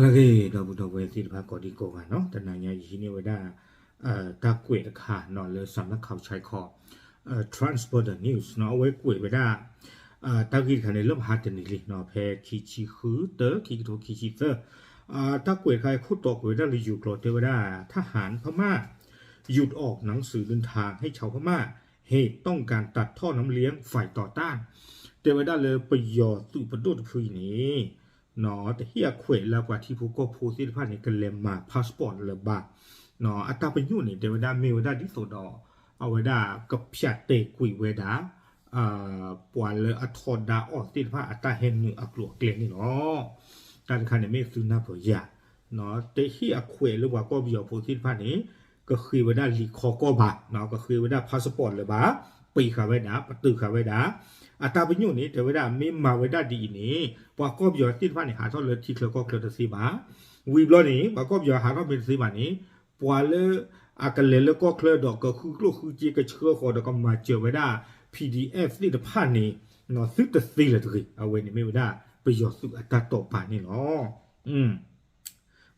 အဂ့ၤ ဒီပုၢ်ဒီဝဲၢ်သ့ၣ်တဖၣ်ကိးဒံကိးဂၤနီၤ, တနၤညါယဟံးန့ၢ်ဝဲဒၣ် တၢ်ကွဲးတခါနီၤ လၢ စးနၢ်ခးဝဲ ခီ Transporter News နီၤ, အဝဲကွဲးဝဲဒၣ် တၢ်ဂ့ၢ်တခါန့ၣ် လၢမဟါတနံၤလံနီၤ, ဖဲခံဆံဃု တၢ ခံကထိခံဆံသၢ, တၢ်ကွဲးတခါအံၤခိၣ်တီကွဲးဝဲဒၣ်လၢယိၤကျိာ်တဲဝဲဒၣ် ทหารพม่า หยุดออกหนังสือเดินทางให้ชาวพม่า เหตุต้องการตัดท่อน้ำเลี้ยงฝ่ายต่อต้าน တဲဝဲဒၣ်လၢပယီၤသုးပဒိၣ်တဖုအံၤန့ၣ် တဟ့ၣ်အခွဲးလၢပှၤထံဖိကီၢ်ဖိသ့ၣ်တဖၣ်န့ၣ် ကလဲၤမၤ passport လၢၤဘၣ်. အတၢ်ပညိၣ်န့ၣ် တဲဝဲဒၣ်မ့ၢ်ဝဲဒၣ်ဒ်သိးဒီး အဝဲဒၣ်ကဖၠးတဲာ်ကွံာ်ဝဲဒၣ် ပှၤလၢအထီဒါအီၤသ့ၣ်တဖၣ်အတၢ်ဟဲနုာ်အကျိၤအကျဲန့ၣ်လီၤ. တၢ်တခါန့ၣ်မ့ၢ်သုနၢ်ပၢၢ်ယၤ တဟ့ၣ်အခွဲးလၢပှၤကီၢ်ပယီၤဖိသ့ၣ်တဖၣ်န့ၣ် ကဃ့ဝဲဒၣ်လံာ်ခီကီၢ်ဘၣ်, ကဃ့ဝဲဒၣ် passport လၢၤဘၣ်, ပံးဃာ်ဝဲဒၣ် ပတုာ်ဃာ်ဝဲဒၣ်. အတၢ်ပညိၣ်န့ၣ် တဲဝဲဒၣ်မ့ၢ်မၤဝဲဒၣ်ဒ်အံၤန့ၣ် ပှၤကီၢ်ပယီၤသ့ၣ်တဖၣ်န့ၣ် ဟးထီၣ်လၢထံချၢကီၢ်ချၢတသ့ဘၣ်. ဝံၤဘျီန့ၣ် ပှၤကီၢ်ပယီၤဟးထီၣ်မ့ၢ်တသ့ဘၣ်န့ၣ် ပှၤလၢအကလဲၤလၢကီၢ်ချၢဒီးကဃုကျိၣ်ဃုစ့ကဆှၢဃီၤဒီးကမၤစၢၤဝဲဒၣ် PDF သ့ၣ်တဖၣ်န့ၣ် သုတသ့လၢၤတဂ့ၤ. အဝဲန့ၣ်မ့ၢ်ဝဲဒၣ်ပယီၤသုးအတၢ်တိာ်ပာ်န့ၣ်လီၤ.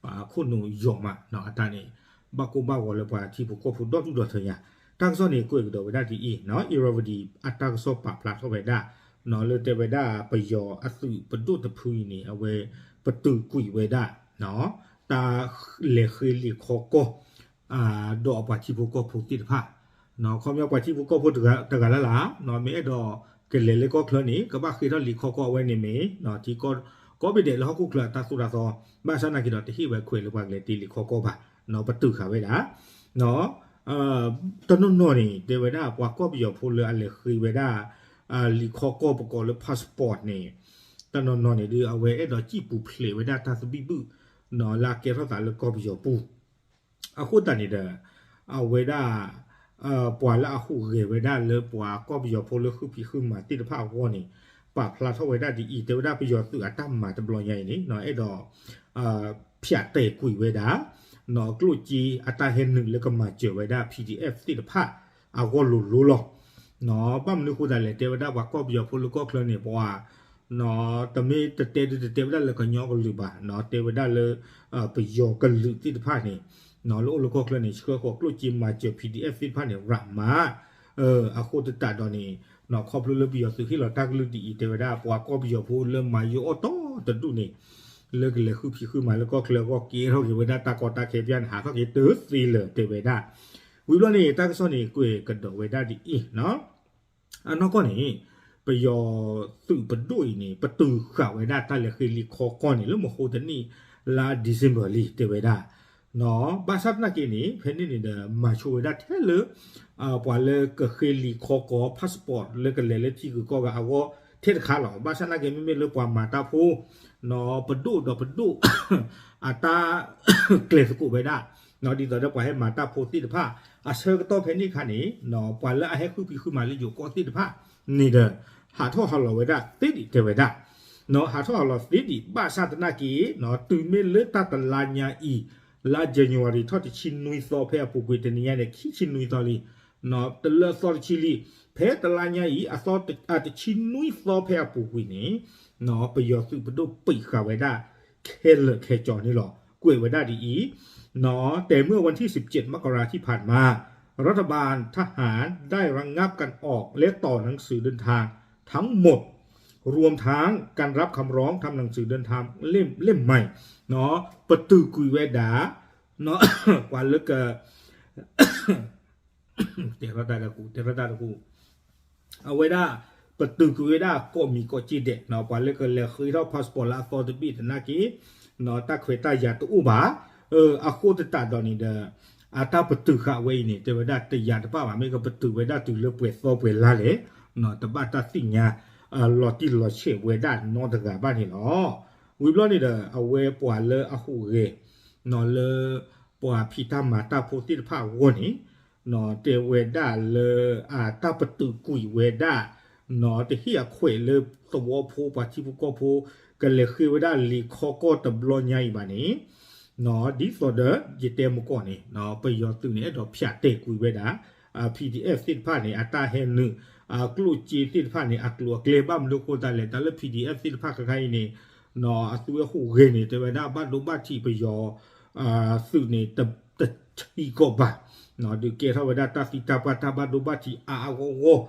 ပှၤခိၣ်နူာ်ယီၤမး အတၢ်န့ၣ် ဘၣ်ကိၢ်ဘၣ်ဂီၤလၢပှၤထံဖိကီၢ်ဖိဒီဒူၣ်ဒီထၢညါ. တၢ်ကစီၣ်န့ၣ် ကွဲးကဒီးဝဲဒၣ်ဒ်အံၤနီၤ, Irrawaddy အတၢ်ကစီၣ်ပာ်ဖျါထီၣ်ဝဲဒၣ် လၢတဲဝဲဒၣ်ပယီၤအသုးပဒိၣ်တဖုအံၤန့ၣ် အဝဲပတုာ်ကွံာ်ဝဲဒၣ် တၢ်လဲၤဃ့လံာ်ခီကီၢ် ဒီးအပှၤထံဖိကီၢ်ဖိသ့ၣ်တဖၣ် ခီပညီပှၤထံဖိကီၢ်ဖိတဂၤလၢ်လၢ် မ့ၢ်အဲၣ်ဒိးကလဲၤလၢကီၢ်ချၢန့ၣ် ကဘၣ်ဃ့ထီၣ်လံာ်ခီကီၢ်အဝဲန့ၣ်မ့ၢ် ထံကီၢ်ကိးဘ့ၣ်ဒဲးလၢဟီၣ်ခိၣ်ချၢအတၢ်သိၣ်တၢ်သီ ဘၣ်ဆၣ်နာ်က့ဒီးတဟ့ၣ်ဝဲခွဲးလၢပှၤကလဲၤတ့လံာ်ခီကီၢ်ဘၣ် ပတုာ်ဃာ်ဝဲဒၣ် တနီၤနီၤန့ၣ် တဲဝဲဒၣ်ပှၤကီၢ်ပယီၤဖိလၢအလဲၤဃ့ဝဲဒၣ် လံာ်ခီကီၢ်ပကိးလၢ passport န့ၣ် တနီၤနီၤန့ၣ်ဒီး အဝဲအဲၣ်ဒိးစံၣ်ပူၤဖျဲးဝဲဒၣ်တၢ်သဘံၣ်ဘုၣ် လၢအကဲထီၣ်သးလၢကီၢ်ပယီၤပူၤ အဃိသတးန့ၣ်ဒီး အဝဲဒၣ် ပှၤလၢအဟူးဂဲၤဝဲဒၣ်လၢပှၤကီၢ်ပယီၤဖိလၢဃုဖံးဃုမၤသ့ၣ်တဖၣ်အဂီၢ်န့ၣ် ပာ်ဖျါထီၣ်ဝဲဒၣ်ဒ်အံၤ တဲဝဲဒၣ်ပယီၤသုးအတၢ်မၤတဘျီညါအံၤန့ၣ် အဲၣ်ဒိး ဖၠးတဲာ်ကွံာ်ဝဲဒၣ် ကျိၣ်စ့အတၢ်ဟဲနုာ်လၢကမၤစၢၤဝဲဒၣ် PDF သ့ၣ်တဖၣ် အဂီၢ်လိၤလိၤလီၤ. ဘၣ်မနုၤဃိသတးလဲၣ် တဲဝဲဒၣ်ပှၤကီၢ်ပယီၤဖိလၢကီၢ်ချၢန့ၣ် ပှၤ တမ့ၢ်တတဲဒုတတဲဝဲဒၣ်လၢကညီကလုာ်ဘၣ် တဲဝဲဒၣ်လၢ ပယီၤကလုာ်သ့ၣ်တဖၣ်န့ၣ် လၢအိၣ်လၢကီၢ်ချၢန့ၣ် ဆှၢဃီၤကျိၣ်စ့မၤစၢၤ PDF သ့ၣ်တဖၣ်န့ၣ် ရးမး အဃိသတးဒီးန့ၣ် ခီဖျိလၢပယီၤသုးဟ့ၣ်လီၤတၢ်ကလုၢ်ဒ်အံၤ တဲဝဲဒၣ် ပှၤကီၢ်ပယီၤဖိလၢမၤယိၣ်အီၣ်တီတဒူၣ်န့ၣ် လၢကလဲၤဃုဖံးဃုမၤလၢကီၢ်ချၢအဂီၢ် ကဲထီၣ်က့ၤဝဲဒၣ်တၢ်ကီတၢ်ခဲပျၢ်န့ၣ် ဟးထီၣ်က့ၤတသ့လၢၤ တဲဝဲဒၣ်. ဝံၤဘျီန့ၣ် တၢ်ကစီၣ်န့ၣ် ကွဲးကဒီးဝဲဒၣ်ဒ်အံၤ အနီၢ်ကီၢ်န့ၣ် ပယီၤသုးပဒိၣ်အံၤန့ၣ် ပတုာ်ဃာ်ဝဲဒၣ်တၢ်လဲၤဃ့လံာ်ခီကီၢ်န့ၣ် လၢမဟိတနံၣ်လါ December လံ တဲဝဲဒၣ်. ဘၣ်ဆၣ်သနာ်က့န့ၣ် ဖဲန့ၣ်န့ၣ်ဒီး မၤဆိဝဲဒၣ်ထဲလၢ ပှၤလၢကဃ့လံာ်ခီကီၢ် passport လၢကလဲၤလၢထံဂုၤကီၢ်ဂၤအဂီၢ်ထဲတခါလီၤ. ဘၣ်ဆၣ်သနာ်က့ မ့မ့ၢ်လၢပှၤမၤတၢ်ဖိ ပဒိၣ်ဒီးပဒိၣ် အတၢ်ကျဲၤသကိးဝဲဒၣ် ဒ်သိးဒီးပှၤဟဲမၤတၢ်ဖိသ့ၣ်တဖၣ် အဆၢကတီၢ်ဖဲန့ၣ်အခါန့ၣ် ပှၤလၢအဟဲဃုဖံးဃုမၤလၢယိၤကီၢ်သ့ၣ်တဖၣ်န့ၣ်ဒီး ဟးထီၣ်ဟးလီၤဝဲဒၣ်သ့ဒံး တဲဝဲဒၣ်. ဟးထီၣ်ဟးလီၤသ့ဒံး ဘၣ်ဆၣ်သနာ်က့ တုၤမ့ၢ်လၢတၢ်တလါညါအံၤ လါ January ထီၣ်တဆံနွံသီ ဖဲအပူၤကွံာ်တနံၤညါန့ၣ် ခံဆံနွံသီလံ တလၢအသီတဆံလံ. ဖဲတလါညါအံၤ အသီတဆံနွံသီဖဲအပူၤကွံာ်န့ၣ် ပယီၤသုးပဒိၣ်ပံးဃာ်ဝဲဒၣ် ခဲလၢာ်ခဲဆ့န့ၣ်လီၤ. ကွဲးဝဲဒၣ်ဒ်အံၤ แต่เมื่อวันที่สิบเจ็ด มกราที่ผ่านมา รัฐบาลทหารได้ระงับการออกและต่อหนังสือเดินทางทั้งหมด รวมทั้งการรับคำร้องทำหนังสือเดินทางเล่มเล่มใหม่ ပတုာ်ကွံာ်ဝဲဒၣ် ပှၤလၢက တဲရတၢ်တကူ တဲရတၢ်တကူ အဝဲဒၣ် ပတုာ်ကွံာ်ဝဲဒၣ်ကိးမံၤကိးက့ဒဲး ပှၤလၢကလဲၤဃ့ထီၣ် passport လၢအသီတဘ့ၣ်သနာ်က့ တၢ်ခွဲးတၢ်ယာ်တအိၣ်ဘၣ်. အဃိသတးဒီးန့ၣ်ဒီး အတၢ်ပတုာ်ဃာ်ဝဲအံၤန့ၣ် တဲဝဲဒၣ်တယာ်တဘၣ်ဘၣ် မ့ၢ်ကပတုာ်ဝဲဒၣ်တုၤလၢပှဲၤသီပှဲၤလါလဲၣ် တဘၣ်တၢ်သ့ၣ်ညါ လီၤတံၢ်လီၤဆဲးဝဲဒၣ်နီတဂၤဘၣ်န့ၣ်လီၤ. ဝံၤဘျီန့ၣ်ဒီး အဝဲပှၤလၢအဟူးဂဲၤ လၢပှၤဖံးတၢ်မၤတၢ်ဖိသ့ၣ်တဖၣ်အဂီၢ်န့ၣ် တဲဝဲဒၣ်လၢ အတၢ်ပတုာ်ကွံာ်ဝဲဒၣ် တဟ့ၣ်အခွဲးလၢသဝီဖိပှၤထံဖိကီၢ်ဖိ ကလဲၤဃ့ဝဲဒၣ်လံာ်ခီကီၢ်တဘျီညါအံၤဘၣ်န့ၣ် ဒ်သိးဒီးယတဲမကီၢ်န့ၣ် ပယီၤသုးန့ၣ် အဲၣ်ဒိးဖၠးတဲာ်ကွံာ်ဝဲဒၣ် PDF သ့ၣ်တဖၣ်န့ၣ် အတၢ်ဟဲနုာ် ကျိၣ်စ့သ့ၣ်တဖၣ်န့ၣ် အကျိၤအကျဲ ဘၣ်မနုၤအဃိသတးလဲၣ် တၢ်လၢ PDF သ့ၣ်တဖၣ်ခဲခါအံၤန့ၣ် အသုဝဲဟူးဂဲၤန့ၣ် တဲဝဲဒၣ်ဘၣ်ဒိဘၣ်ထံးပယီၤ သုးန့ၣ် တထံကီၢ်ဘၣ်, ဒုးကဲထီၣ်ဝဲဒၣ်တၢ်သံတၢ်ပှၢ်တၢ်ဘၣ်ဒိဘၣ်ထံးအါအါဂီၢ်ဂီၢ်,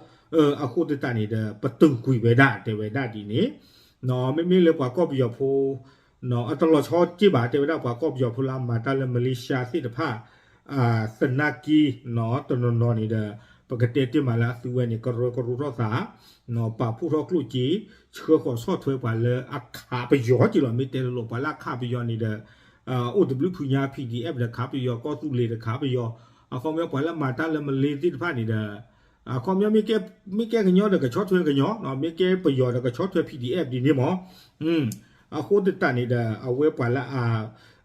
အဃိသတးန့ၣ်ဒီး ပတုာ်ကွံာ်ဝဲဒၣ် တဲဝဲဒၣ်ဒ်န့ၣ်, မ့မ့ၢ်လၢပှၤကီၢ်ပယီၤဖိ အတလီၤဆီက့ၢ်ဘၣ် တဲဝဲဒၣ်ပှၤကီၢ်ပယီၤဖိလၢအမၤတၢ်လၢ Malaysia သ့ၣ်တဖၣ် သနာ်က့ တနီၤနီၤန့ၣ်ဒီး ပကတဲတ့ၢ်မးလၢအသုဝဲန့ၣ် ကရၢကရိထီၣ်သး ပာ်ဖှိၣ်ထီၣ်ကျိၣ်စ့ ဆှၢဃီၤဆီၣ်ထွဲပှၤလၢအခးပယီၤက့ၢ်လီၤ. မ့ၢ်တဲလိၤလိၤ ပှၤလၢအခးပယီၤန့ၣ်ဒီး အိၣ်တဘျုးဖုညါ P D F ဒီးခးပယီၤ ကီၢ်သူလ့ၤဒီးခးပယီၤ, အခီပညီပှၤလၢမၤတၢ်လၢ Malay သ့ၣ်တဖၣ်န့ၣ်ဒီး အခီပညီ မ့ၢ်ကဲကညီဒီးကဆီၣ်ထွဲကညီ, မ့ၢ်ကဲပယီၤဒီးကဆီၣ်ထွဲ P D F ဒ်န့ၣ်မး. အဃိသတးန့ၣ်ဒီး အဝဲပှၤလၢ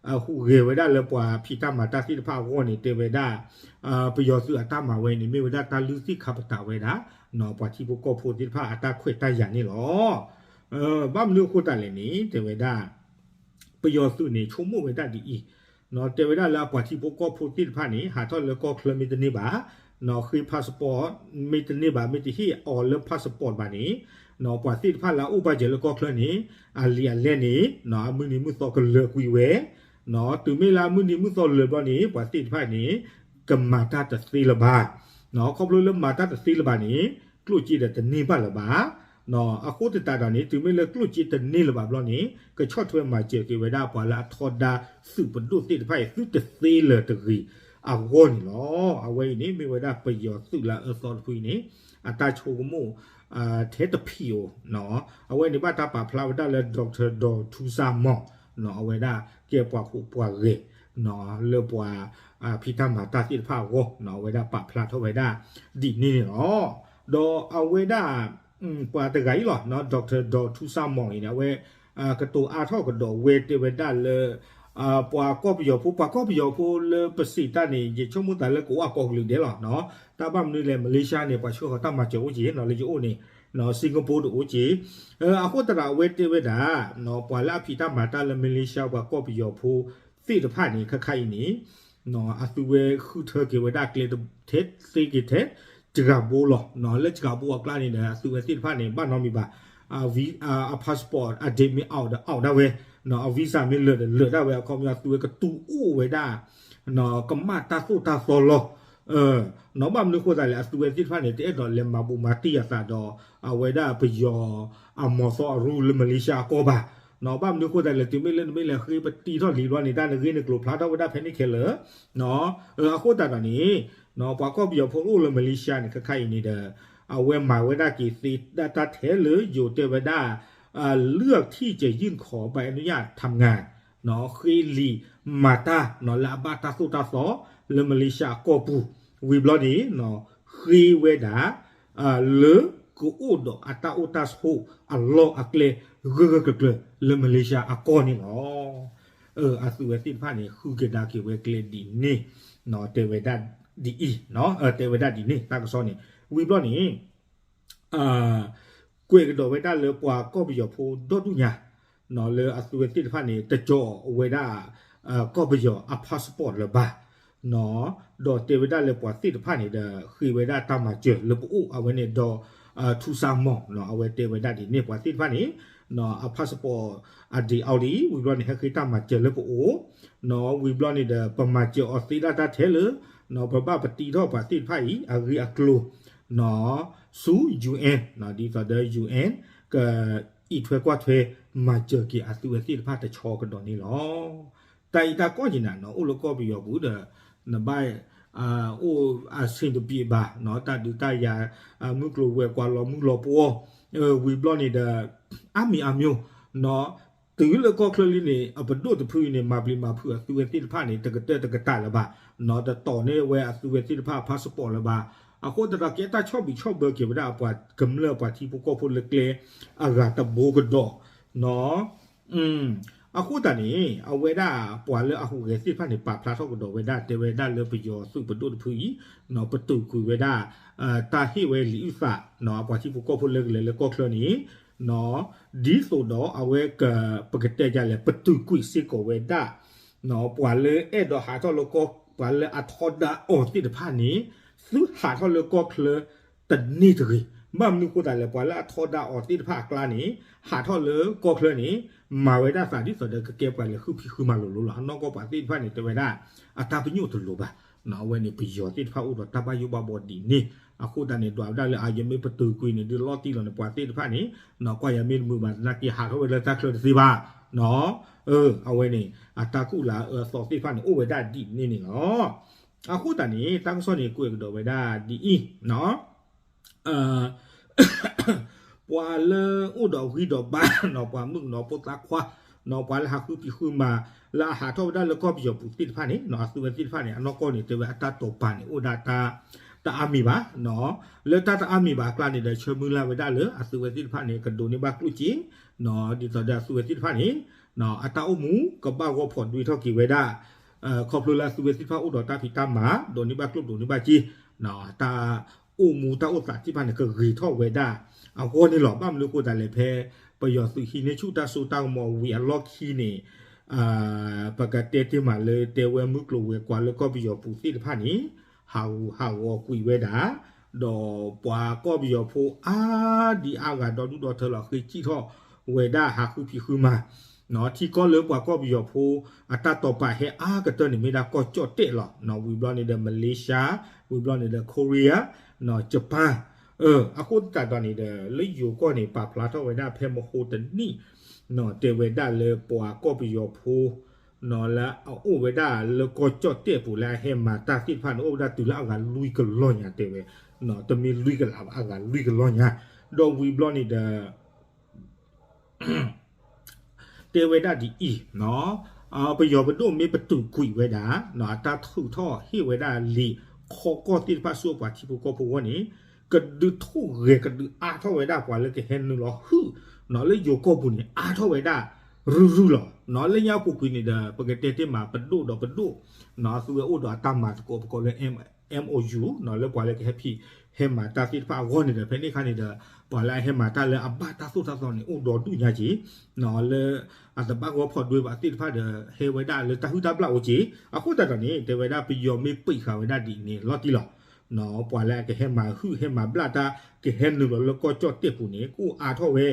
အ ဟူးဂဲၤဝဲဒၣ်လၢပှၤဖံးတၢ်မၤတၢ်သ့ၣ်တဖၣ်အဂီၢ်န့ၣ် တဲဝဲဒၣ် ပယီၤသုးအတၢ်မၤဝဲန့ၣ် မ့ၢ်ဝဲဒၣ်တၢ်လုၢ်သ့ၣ်ခါပတာ်ဝဲဒၣ် ပှၤထံဖိကီၢ်ဖိသ့ၣ်တဖၣ်အတၢ်ခွဲးတၢ်ယာ်န့ၣ်လီၤ. ဘၣ်မနုၤအဃိသတးလဲၣ်န့ၣ် တဲဝဲဒၣ် ပယီၤသုးန့ၣ် ဆိကမိၣ်ဝဲဒၣ်ဒ်အံၤ, တဲဝဲဒၣ်လၢအပှၤထံဖိကီၢ်ဖိသ့ၣ်တဖၣ်န့ၣ် ဟးထီၣ်လၢကီၢ်ချၢမ့ၢ်တန့ၢ်ဘၣ်, ဃ့ passport မ့ၢ်တန့ၢ်ဘၣ် မ့ၢ်တဟ့ၣ်အီၤလၢ passport ဘၣ်န့ၣ် ပှၤသ့ၣ်တဖၣ်လၢအအိၣ်ဘၣ်စၢၤလၢကီၢ်ချၢန့ၣ် အလံာ်အလဲၢ်န့ၣ် အမုၢ်နံၤမုၢ်သီကလၢာ်ကွံာ်ဝဲ, တုၤမ့ၢ်လၢအမုၢ်နံၤမုၢ်သီလၢာ်ဘျီန့ၣ် ပှၤသ့ၣ်တဖၣ်န့ၣ် ကမၤတၢ်တသ့လၢၤဘၣ်. ခီဖျိလၢမၤတၢ်တသ့လၢၤဘၣ်န့ၣ် ကျိၣ်စ့ဒီးတန့ၢ်ဘၣ်လၢၤဘၣ်. အဃိသတးဒီးန့ၣ် တုၤမ့ၢ်လၢကျိၣ်စ့တန့ၢ်လၢၤဘၣ်ဘျီန့ၣ် ကဆီၣ်ထွဲမၤစၢၤက့ၤဝဲဒၣ်ပှၤလၢအထီဒါသုးပဒိၣ်သ့ၣ်တဖၣ်အံၤ သုတသ့လၢၤတဂ့ၤအဂီၢ်န့ၣ်လီၤ. အဝဲအံၤန့ၣ် မ့ၢ်ဝဲဒၣ်ပယီၤသုးလၢအအၢသီတဖုအံၤန့ၣ် အတၢ်ဆိကမိၣ် ထဲတဖံးဧိၤ, အဝဲန့ၣ်ဘၣ်တၢ်ပာ်ဖျါဝဲဒၣ်လၢ Doctor ဒီးထူစၢ်မီၢ် အဝဲဒၣ်ကဲပှၤဟူးပှၤဂဲၤ လၢပှၤဖံးတၢ်မၤတၢ်သ့ၣ်တဖၣ်အဂီၢ် အဝဲဒၣ်ပာ်ဖျါထီၣ်ဝဲဒၣ်ဒ်န့ၣ်န့ၣ်လီၤ. ဒီးအဝဲဒၣ် ပှၤတဂၤအံၤလီၤ Doctor ဒီးထူစၢ်မီၢ်အံၤန့ၣ် အဝဲ ကတိၤအါထီၣ်ကဒီးဝဲတဲဝဲဒၣ်လၢ ပှၤကီၢ်ပယီၤဖိ ပှၤကီၢ်ပယီၤဖိလၢပစံးတၢ်န့ၣ် ယဆိကမိၣ်သးလၢကအိၣ်အကီၢ်ကလုာ်ဒဲးလီၤ. တၢ်ဘၣ်မနုၤလဲၣ် Malaysia န့ၣ် ပှၤဆှၢဃီၤတၢ်မၤစၢၤအိၣ်က့ၤ လၢယအိၣ်န့ၣ် Singapore တအိၣ်က့ၤ. အဃိသတးဒီးအဝဲတဲဝဲဒၣ် ပှၤလၢအဖံးတၢ်မၤတၢ်လၢ Malaysia ပှၤကီၢ်ပယီၤဖိသ့ၣ်တဖၣ်န့ၣ် ခဲခါအံၤန့ၣ် အသုဝဲဃုထၢက့ၤဝဲဒၣ်ကျဲထဲသ့က့ၤထဲ စှၤဘိလီၤ. လၢစှၤဘိအကျါန့ၣ်ဒီး အသုဝဲသ့ၣ်တဖၣ်န့ၣ် ဘၣ်နီတမံၤဘၣ် အ passport အဒ့မ့ၢ်အီၣ်ဒီးအီၣ်ဒၣ်ဝဲ, အ visa မ့ၢ်လၢာ်ဒီးလၢာ်ဒၣ်ဝဲ အခီပညီအသုဝဲကတူၢ်အိၣ်ဝဲဒၣ် ကမၣ်တၢ်သိၣ်တၢ်သီလီၤ. ဘၣ်မနုၤအဃိသတးလဲၣ် အသုဝဲသ့ၣ်တဖၣ်န့ၣ် တအဲၣ်ဒိးလဲၤမၤဘူးမၤတံၢ်အသးဒီး အဝဲဒၣ်ပယီၤအမီၤသီအရူၢ်လၢ Malaysia အကီၢ်ဘၣ်. ဘၣ်မနုၤအဃိသတးလဲၣ် တုၤမ့ၢ်လၢနမ့ၢ်လဲၤဃ့ပတံထီၣ်လံၤဘျီန့ၣ် တၢ်နဂ့ၢ်နကျိၤဖျါထီၣ်ဝဲဒၣ်ဖဲန့ၣ်ခဲလၢာ်. အဃိသတးဒီးန့ၣ် ပှၤကီၢ်ပယီၤဖိအိၣ်လၢ Malaysia န့ၣ် ခဲခါအံၤန့ၣ်ဒီး အဝဲမၤဝဲဒၣ်က့ၤသ့တၢ်ထဲလၢယိၤတဲဝဲဒၣ် เลือกที่จะยื่นขอใบอนุญาตทำงาน ဃ့လံာ်မၤတၢ်လၢအဘၣ်တၢ်သိၣ်တၢ်သီ လၢ Malaysia အကီၢ်ပူၤ ဝံၤဘျီန့ၣ် ဃ့ဝဲဒၣ် လၢကအိၣ်ဒီးအတၢ်အိၣ်တၢ်ဆိးအလီၢ်အကျဲ ဂၢၢ်ဂၢၢ်ကျၢၤကျၢၤလၢ Malaysia အကီၢ်န့ၣ်လီၤ. အသုဝဲသ့ၣ်တဖၣ်န့ၣ် ဃုကဒါက့ၤဝဲကျဲဒ်န့ၣ် တဲဝဲဒၣ်ဒ်အံၤ တဲဝဲဒၣ်ဒ်န့ၣ် တၢ်ကစီၣ်န့ၣ် ဝံၤဘျီန့ၣ် ကွဲးကဒီးဝဲဒၣ်လၢပှၤကီၢ်ပယီၤဖိဒီဒူၣ်ညါ လၢအသုဝဲသ့ၣ်တဖၣ်န့ၣ် တကၠီၤဝဲဒၣ် ကီၢ်ပယီၤအ passport လၢၤဘၣ်, ဒီးတဲဝဲဒၣ်လၢပှၤသ့ၣ်တဖၣ်န့ၣ်ဒီး ဃ့ဝဲဒၣ်တၢ်မၤစၢၤလၢပအိၣ် အဝဲန့ၣ်ဒီး ထူစၢ်မီၢ် အဝဲတဲဝဲဒၣ်ဒ်န့ၣ် ပှၤသ့ၣ်တဖၣ်န့ၣ် အ passport အဒ့အီၤလံ ဝံၤဘျီန့ၣ် ဟဲဃ့တၢ်မၤစၢၤလၢပအိၣ် ဝံၤဘျီန့ၣ်ဒီး ပမၤစၢၤအီၤသ့ဒၣ်တၢ်ထဲလၢ ပဘၣ်ပတံထီၣ်ပှၤသ့ၣ်တဖၣ်အံၤ အဂ့ၢ်အကျိၤ ဆူ UN ဒ်သိးဒီး UN ကအံးထွဲကွၢ်ထွဲမၤစၢၤက့ၤအသုဝဲသ့ၣ်တဖၣ်တဆီကဒီးန့ၣ်လီၤ. တၢ်အံၤတၢ်ကီၢ်က့ၤနၤ အိၣ်လၢကီၢ်ပယီၤပူၤဒီး နဘၣ် အိၣ်အဆင်တပြေဘၣ် တၢ်ဒုးတၢ်ယၤ မုၢ်ကျိၤဝဲၤကွာ်လီၤမုၢ်လီၤပှီၢ် ဝံၤဘျီန့ၣ်ဒီး အါမံၤအါမျိၤ တုၤလၢကီၢ်ချၢလံန့ၣ် အပဒိၣ်တဖုအံၤန့ၣ် မၤပျံၤမၤဖုးအသုဝဲသ့ၣ်တဖၣ်န့ၣ် တကတၢၢ်တကတၢၢ်လၢၤဘၣ်, တတီၤန့ၢ်ဝဲအသုဝဲသ့ၣ်တဖၣ်အ passport လၢၤဘၣ်. အဃိသတးဒီး ကဲတၢ်ဆီၣ်ဘံးဆီၣ်ဘၢက့ၤဝဲဒၣ်အပှၤကမျၢၢ်ပှၤထံဖိကီၢ်ဖိလၢကျဲအဂၤတဘိကဒီး အဃိသတးန့ၣ် အဝဲဒၣ်ပှၤလၢအဟူးဂဲၤသ့ၣ်တဖၣ်န့ၣ် ပာ်ဖျါထီၣ်ကဒီးဝဲဒၣ် တဲဝဲဒၣ်လၢပယီၤသုးပဒိၣ်တဖုအံၤ ပတုာ်ကွံာ်ဝဲဒၣ် တၢ်ဟ့ၣ်ဝဲလံာ်အုၣ်သး အပှၤထံဖိကီၢ်ဖိလၢကလဲၤလၢကီၢ်ချၢန့ၣ် ဒ်သိးဒီးအဝဲက ပကတဲဒ်လဲၣ် ပတုာ်ကွံာ်စ့ၢ်ကီးဝဲဒၣ် ပှၤလၢအဲၣ်ဒိးဟးထီၣ်လၢကီၢ် ပှၤလၢအထီဒါအီၤသ့ၣ်တဖၣ်န့ၣ် သုဟးထီၣ်လၢကီၢ်ချၢတန့ၢ်တဂ့ၤ ဘၣ်မနုၤဃိသတးလဲၣ် ပှၤလၢအထီဒါအီၤသ့ၣ်တဖၣ်အကျါန့ၣ် ဟးထီၣ်လၢကီၢ်ချၢန့ၣ် မၤဝဲဒၣ်သးဒ်သိးဒီးကကဲပှၤလဲၤဃုဖံးဃုမၤလိၤလိၤလီၤ. အနီၢ်ကီၢ်ပှၤသ့ၣ်တဖၣ်န့ၣ် တဲဝဲဒၣ် အတၢ်ပညိၣ်တလိၤဘၣ်. အဝဲန့ၣ်ပယီၤသ့ၣ်တဖၣ်အိၣ်ဒီးတၢ်ဘၣ်ယိၣ်ဘၣ်ဘှီဒ်န့ၣ် အဃိသတးန့ၣ် ဒွးဝဲဒၣ်လၢအယမ့ၢ်ပတုာ်ကွံာ်န့ၣ် ဒုးလီၤတံၢ်လီၤန့ၣ် ပှၤသ့ၣ်တဖၣ်န့ၣ် ကွၢ်ယၤမ့ၢ်တမုာ်ဘၣ်သနာ်က့ ဟးထီၣ်ဝဲလၢတၢ်ချၢတသ့ဘၣ်. အဝဲန့ၣ် အတၢ်ကူၣ်လၢအအၢအသီသ့ၣ်တဖၣ်န့ၣ် အိၣ်ဝဲဒၣ်ဒ်န့ၣ်န့ၣ်လီၤ. အဃိသတးန့ၣ် တၢ်ကစီၣ်န့ၣ် ကွဲးကဒီးဝဲဒၣ်ဒ်အံၤ ပှၤလၢအိၣ်ဒီးဂံၢ်ဒီးဘါ ပှၤမုၣ်ကနီၤဖိသးခွါ ပှၤလၢဟးဃုဖံးဃုမၤ လၢအဟးထီၣ်ဝဲဒၣ်လၢကီၢ်ပယီၤပူၤသ့ၣ်တဖၣ်န့ၣ် အသုဝဲသ့ၣ်တဖၣ်န့ၣ် အနီၢ်ကီၢ်န့ၣ် တဲဝဲအတၢ်တိာ်ပာ်န့ၣ် အိၣ်ဒၣ်တၢ် တအါမံၤဘၣ်. လၢတၢ်တအါမံၤဘၣ်အကျါန့ၣ်ဒီး ဆၢမုၢ်လၢ်ဝဲဒၣ်လၢအသုဝဲသ့ၣ်တဖၣ်န့ၣ် ကဒိးန့ၢ်ဘၣ်ကျိၣ်စ့ ဒ်သိးဒီးအသုဝဲသ့ၣ်တဖၣ်န့ၣ် အတၢ်အိၣ်မူကဘၣ်ဂီၢ်ဖီၣ်ဒွဲထီၣ်က့ၤဝဲဒၣ် ခီဖျိလၢအသုဝဲသ့ၣ်တဖၣ်အိၣ်ဒီးတၢ်ဖံးတၢ်မၤ ဒိးန့ၢ်ဘၣ်ကျိၣ်ဒိးန့ၢ်ဘၣ်စ့ တၢ်အိၣ်မူတၢ်အိၣ်သးသ့ၣ်တဖၣ်န့ၣ် ကဂ့ၤထီၣ်ဝဲဒၣ်အဂီၢ်န့ၣ်လီၤ. ဘၣ်မနုၤဃိသတးလဲၣ် ဖဲပယီၤသုးဟံးန့ၢ်ဆူၣ်တၢ်စိတၢ်ကမီၤဝံၤအလီၢ်ခံန့ၣ် ပကတဲတ့ၢ်မးလၢတဲဝဲမုၢ်ကျိၤဝဲၤကွာ်လၢကီၢ်ပယီၤပူၤသ့ၣ်တဖၣ်န့ၣ် ဟးဂူာ်ဟးဂီၤကွံာ်ဝဲဒၣ် ဒီးပှၤကီၢ်ပယီၤဖိအါဒံအါဂၤဒီဒူၣ်ဒီထၢလီၤ ဃ့စံၣ်ထီၣ်ဝဲဒၣ်ဟးဃုဖံးဃုမၤ ထံကီၢ်လၢပှၤကီၢ်ပယီၤဖိအတၢ်တိာ်ပာ်ဟဲအါကတၢၢ်န့ၣ် မ့ၢ်ဒၣ်ကီၢ်ကၠီၣ်တဲၣ်လီၤ. ဝံၤဘျီန့ၣ်ဒီး Malaysia ဝံၤဘျီန့ၣ်ဒီး Korea, Japan အဃိသတးဒီးန့ၣ်ဒီး လၢယိၤကီၢ်န့ၣ် ပာ်ဖျါထီၣ်ဝဲဒၣ်ဖဲမဟိတနံၣ် တဲဝဲဒၣ်လၢပှၤကီၢ်ပယီၤဖိ လၢအအိၣ်ဝဲဒၣ်လၢကီၢ်ကၠီၣ်တဲၣ်ပူၤလၢအဟဲမၤတၢ်သ့ၣ်တဖၣ်န့ၣ် အိၣ်ဝဲဒၣ်တုၤလၢအဂၤလွံၢ်ကလီၢ်ညါတဲဝဲ, တမ့ၢ်လွံၢ်ကလးဘၣ် အဂၤလွံၢ်ကလီၢ်ညါ, ဒီးဝံၤဘျီန့ၣ်ဒီး တဲဝဲဒၣ်ဒ်အံၤ, ပယီၤပဒိၣ်မ့ၢ်ပတုာ်ကွံာ်ဝဲဒၣ် အတၢ်ထုးထီၣ်ဟ့ၣ်ဝဲဒၣ်လံာ်ခီကီၢ်သ့ၣ်တဖၣ်ဆူအပှၤထံဖိကီၢ်ဖိအဂီၢ်န့ၣ် ကဒုးထိၣ်ဂဲၤကဒုးအါထီၣ်ဝဲဒၣ်ပှၤလၢကဟဲနုာ်လီၤဟုၣ် လၢယိၤကီၢ်ပူၤန့ၣ် အါထီၣ်ဝဲဒၣ်ရုၢ်ရုၢ်လီၤ. လၢညါပူၤကွံာ်န့ၣ်ဒီး ပကတဲတ့ၢ်မးပဒိၣ်ဒီးပဒိၣ် အသုဝဲအိၣ်ဒီးအတၢ်မၤသကိးပကိးလၢ MOU လၢပှၤလၢကဟဲဖံးဟဲမၤတၢ်သ့ၣ်တဖၣ်အဂီၢ်န့ၣ်ဒီး ဖဲန့ၣ်အခါန့ၣ်ဒီး ပှၤလၢအဟဲမၤတၢ်လၢအဘၣ်တၢ်သိၣ်တၢ်သီန့ၣ် အိၣ်ဒီဒူၣ်ညါက့ၤ လၢအတဘၣ်ဂီၢ်ဖီၣ်ဒွဲဘၣ်သ့ၣ်တဖၣ်ဒီး ဟဲဝဲဒၣ်လၢတၢ်ဟုၣ်တၢ်ဘျၣ်အိၣ်က့ၤ. အဃိသတးဒီးန့ၣ် တဲဝဲဒၣ်ပယီၤမ့ၢ်ပံးဃာ်ဝဲဒၣ်ဒ်န့ၣ်လီၤတံၢ်လီၤ. ပှၤလၢအကဟဲမၤဟုၣ်ဟဲမၤဘျၣ်တၢ် ကဟဲနုာ်လီၤလၢကီၢ်ကၠီၣ်တဲၣ်ပူၤန့ၣ် ကအိၣ်အါထီၣ်ဝဲ.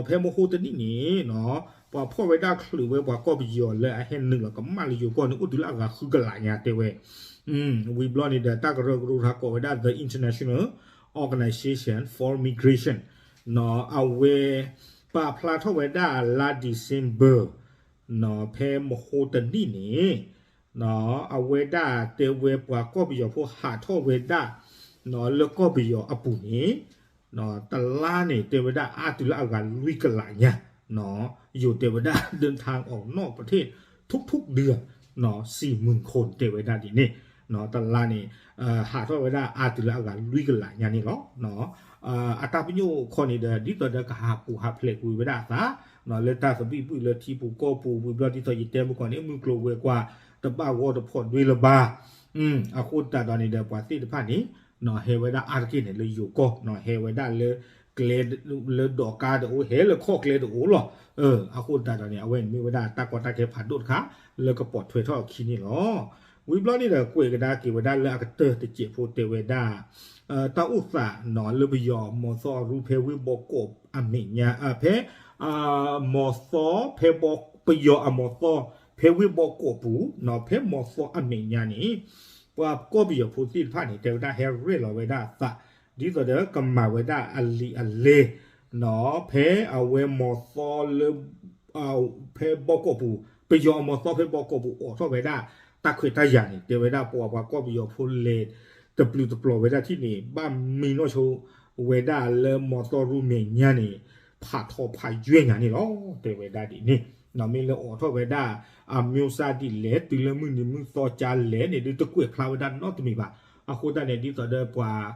ဖဲမဟိတနံၣ်န့ၣ် ပှၤဖီၣ်ဝဲဒၣ်ချုးဝဲပှၤကီၢ်ပယီၤလၢအဟဲနုာ်လီၤကမၣ်လၢယိၤကီၢ်န့ၣ် အိၣ်တုၤလၢအဂၤဃုကလးညါတဲဝဲ. ဝံၤဘျီန့ၣ်ဒီး တၢ်ကရၢကရိထါကိးဝဲဒၣ် The International Organization for Migration အဝဲ ပာ်ဖျါထီၣ်ဝဲဒၣ်လါ December ဖဲမဟိတနံၣ်န့ၣ် အဝဲဒၣ်တဲဝဲပှၤကီၢ်ပယီၤဖိဟးထီၣ်ဝဲဒၣ် လၢကီၢ်ပယီၤအပူၤန့ၣ် တလါန့ၣ် တဲဝဲဒၣ်အါတုၤလၢအဂၤလွံၢ်ကလးညါ, ယိၤတဲဝဲဒၣ် เดินทางออกนอกประเทศทุกๆเดือน สี่หมื่นคน တဲဝဲဒၣ်ဒ်န့ၣ်, တလါန့ၣ် ဟးထီၣ်ဝဲဒၣ်အါတုၤလၢအဂၤလွံၢ်ကလးညါန့ၣ်လီၤ. အတၢ်ပညိၣ်ခီန့ၣ်ဒီး ဒ်သိးဒီးကဟးပူၤဟးဖျဲးကွံာ်ဝဲဒၣ်အသး လၢတၢ်သဘံၣ်ဘုၣ်လၢထံပူၤကီၢ်ပူၤ ဝံၤဘျီဒ်သိးယတဲမုၢ်ကီၢ်န့ၣ် မုၢ်ကျိၤဝဲၤကွာ် တဘၣ်ဂီၢ်တဖီၣ်ဒွဲလၢၤဘၣ်. အဃိသတးဒီးန့ၣ်ဒီး ပှၤသ့ၣ်တဖၣ်န့ၣ် ဟဲဝဲဒၣ်အါတက့ၢ်န့ၣ် လၢယိၤကီၢ် ဟဲဝဲဒၣ်လၢကျဲ လၢဒိးကါတအိၣ် ဟဲလၢခီၣ်ကျဲတအိၣ်လီၤ. အဃိသတးဒီးန့ၣ် အဝဲန့ၣ်မ့ၢ်ဝဲဒၣ်တၢ်ကီတၢ်ခဲဖးဒိၣ်တခါ လၢကပိာ်ထွဲထီၣ်အခံန့ၣ်လီၤ. ဝံၤဘျီန့ၣ်ဒီး ကွဲးကဒါက့ၤဝဲဒၣ်လၢအကတၢၢ်တစဲးဖိတဲဝဲဒၣ် တၢ်အိၣ်သးလၢပယီၤအမီၤသီအရူဖဲဝ့ၢ်ဘီကီးအမဲာ်ညါ ဖဲ မီၤသီဖဲ ပယီၤအမီၤသီ ဖဲဝ့ၢ်ဘီကီးပူၤ ဖဲမီၤသီအမဲာ်ညါန့ၣ် ပှၤကီၢ်ပယီၤဖိသ့ၣ်တဖၣ်န့ၣ် တဲဝဲဒၣ်ဟဲရဲၣ်လီၤဝဲဒၣ်အသး ဒ်သိးဒီးကမၤဝဲဒၣ်အလံာ်အလဲၢ် ဖဲအဝဲမီၤသီလၢ ဖဲဘီကီးပူၤ ပယီၤအမီၤသီဖဲဘီကီးပူၤအိးထီၣ်ဝဲဒၣ် တၢ်ခွဲးတၢ်ယာ်န့ၣ် တဲဝဲဒၣ်ပှၤပှၤကီၢ်ပယီၤဖိလဲၤတပျုာ်တပျီၤဝဲဒၣ်ထံၣ်န့ၣ် ဘၣ်မံနီၢ်ဆိဝဲဒၣ်လၢမီၤသီရူမဲာ်ညါန့ၣ် ဖးထီဖးယွဲၢ်ညါန့ၣ်လီၤ. တဲဝဲဒၣ်ဒ်န့ၣ် မ့ၢ်လၢအိးထီၣ်ဝဲဒၣ် အမျိုးအစားဒ်လဲၣ် တုၤလၢမုၢ်နံၤမုၢ်သီကါလဲၣ်န့ၣ် ဒုးတကွဲးဖျါဝဲဒၣ်နီတမံၤဘၣ်. အဃိသတးန့ၣ် ဒ်သိးဒီးပှၤ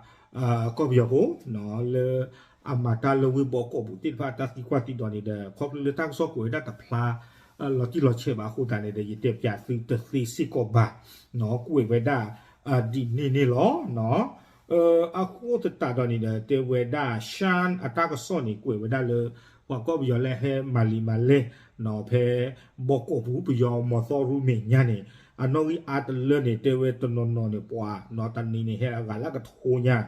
ကီၢ်ပယီၤဖိ လၢအမၤတၢ်လၢဝ့ၢ်ဘီကီးပူၤသ့ၣ်တဖၣ် တၢ်သံကွၢ်သံဒိးန့ၣ်ဒီး ခီဖျိလၢတၢ်ကစီၣ်ကွဲးဝဲဒၣ်တဖျါ လီၤတံၢ်လီၤဆဲးဘၣ်အဃိသတးန့ၣ်ဒီး ယတဲပၠးသုတသ့စ့ၢ်ကီးဘၣ် ကွဲးဝဲဒၣ် ဒ်န့ၣ်န့ၣ်လီၤ. အဃိသတးဒီးန့ၣ်ဒီး တဲဝဲဒၣ် ရှၢၣ် အတၢ်ကစီၣ်န့ၣ် ကွဲးဝဲဒၣ်လၢ ပှၤကီၢ်ပယီၤလၢဟဲမၤလံာ်မၤလဲၢ် ဖဲဘီကီးပူၤ ပယီၤမီၤသီရူမဲာ်ညါန့ၣ် အနီၣ်ဂံၢ်အါတလၢန့ၣ် တဲဝဲတနီၤနီၤန့ၣ် ပှၤနီၤတနံၤန့ၣ် ဟဲအဂၤလၢကထိညါ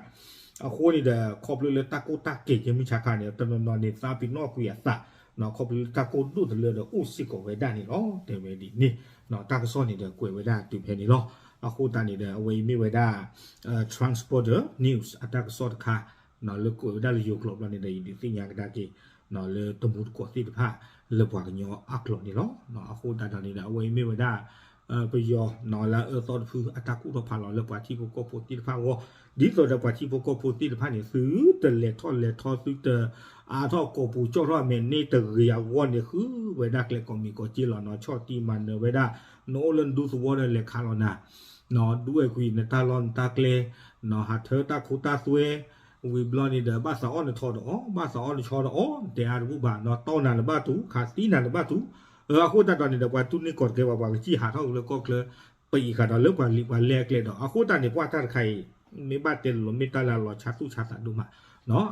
အဃိန့ၣ်ဒီး ခီဖျိလၢတၢ်ကိၢ်တၢ်ဂီၤကဲမုၢ်ဆါခါန့ၣ် တနီၤနီၤန့ၣ် သးပ့ၤနီၣ်ကွံာ်အသး ခီဖျိလၢတၢ်ကိၢ်ဒိၣ်တလၢဒီးအိၣ်စ့ၢ်ကီးဝဲဒၣ်န့ၣ်လီၤ. တဲဝဲဒ်န့ၣ် တၢ်ကစီၣ်န့ၣ်ဒီးကွဲးဝဲဒၣ်တုၤဖဲန့ၣ်လီၤ. အဃိသတးန့ၣ်ဒီး အဝဲအံၤမ့ၢ်ဝဲဒၣ် Transporter News အတၢ်ကစီၣ်တခါ လၢကွဲးဝဲဒၣ်လၢယိၤကျိာ်ဘျီန့ၣ်ဒီး ယဒုးသ့ၣ်ညါကဒါက့ၤ လၢတမူတကိးသ့ၣ်တဖၣ် လၢပှၤကညီအကျိာ်န့ၣ်လီၤ. အဃိသတးဒီးန့ၣ်ဒီး အဝဲအံၤမ့ၢ်ဝဲဒၣ် ပယီၤလၢအအၢသီတဖု အတၢ်ကူၣ်ထီၣ်ဖးလီၤလၢပှၤထံဖိကီၢ်ဖိသ့ၣ်တဖၣ်အဂီၢ် ဒ်သိးဒီးပှၤထံဖိကီၢ်ဖိသ့ၣ်တဖၣ်န့ၣ် သုတလဲၤထီၣ်လဲၤထီ သုတအါထီၣ်ကိာ်ပူၤကၠီၣ်ထီၣ်အမဲာ်န့ၢ်တဂ့ၤအဂီၢ်န့ၣ် ဃုဝဲဒၣ်ကျဲကိးမံၤကိးက့လီၤနီၤ ဆီၣ်တံၢ်မၤနၢၤဝဲဒၣ် နအိၣ်လၢနဒူသဝီဒီးလဲၤခးလီၤနၤ ဒူဝဲကွံာ်နတၢ်လီၢ်နတၢ်ကျဲ ဟးထၢတၢ်ခိတၢ်သွဲ ဝံၤဘျီန့ၣ်ဒီး ဘၣ်သးအီၣ်နထီဒီးအီၣ် ဘၣ်သးအီၣ်နဆီဒီးအီၣ် နတဲအါတဘူၣ်ဘၣ်နီၤ တီၢ်နၤနဘၣ်တူၢ် ခးသံနၤနဘၣ်တူၢ် အဃိသတးဒီးန့ၣ်ဒီး ပှၤတူၢ်န့ၢ်ကီးတကဲဘၣ် ပှၤကစံၣ်ဟးထီၣ်က့ၤလၢကီၢ်ချၢ ပအံၤဃးဒီးလၢပှၤလံာ်ပှၤလဲၢ်အကျဲဒီး အဃိသတးန့ၣ် ကွၢ်တၢ်တခါအံၤ မ့ၢ်ဘၣ်တဲလီၤမ့ၢ်တၢ်လၢအလီၤဆါသူၣ်ဆါသးဒိၣ်မး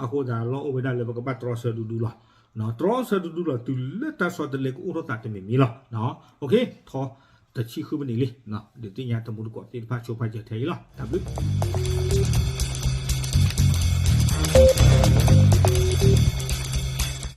အဃိသတးလီၢ်အိၣ်ဝဲဒၣ်လၢပကဘၣ်တြီဆၢဒူဒူလီၤ. တြီဆၢဒူဒူလီၤ တုၤလၢတၢ်ဆီတလဲကအိၣ်ထီၣ်သးတမံၤမံၤလီၤ. ထီတဆံဃုမံးနံးလံ ဒုးသ့ၣ်ညါတမူတကိးသ့ၣ်တဖၣ်ဆိပာ်စၢၤထဲအံၤလီၤ. တၢ်ဘျုး